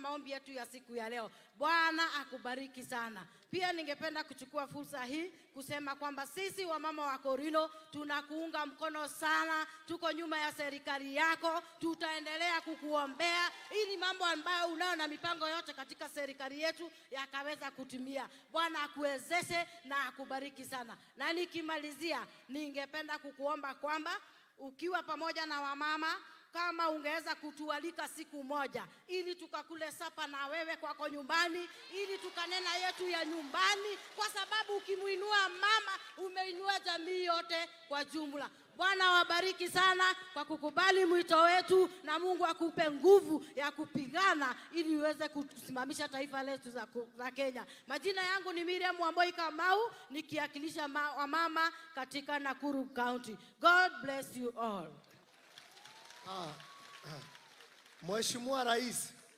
maombi yetu ya siku ya leo. Bwana akubariki sana. Pia ningependa kuchukua fursa hii kusema kwamba sisi wamama wa Korino tunakuunga mkono sana, tuko nyuma ya serikali yako, tutaendelea kukuombea ili mambo ambayo unayo na mipango yote katika serikali yetu yakaweza kutimia. Bwana akuwezeshe na akubariki sana. Na nikimalizia, ningependa kukuomba kwamba ukiwa pamoja na wamama, kama ungeweza kutualika siku moja ili tukakule supper na wewe kwako nyumbani, ili tukanena yetu ya nyumbani, kwa sababu ukimuinua mama umeinua jamii yote kwa jumla. Bwana wabariki sana kwa kukubali mwito wetu, na Mungu akupe nguvu ya kupigana ili uweze kusimamisha taifa letu la Kenya. Majina yangu ni Miriam Wamboi Kamau, nikiwakilisha wamama katika Nakuru County. God bless you all. Ah, ah. Mheshimiwa Rais,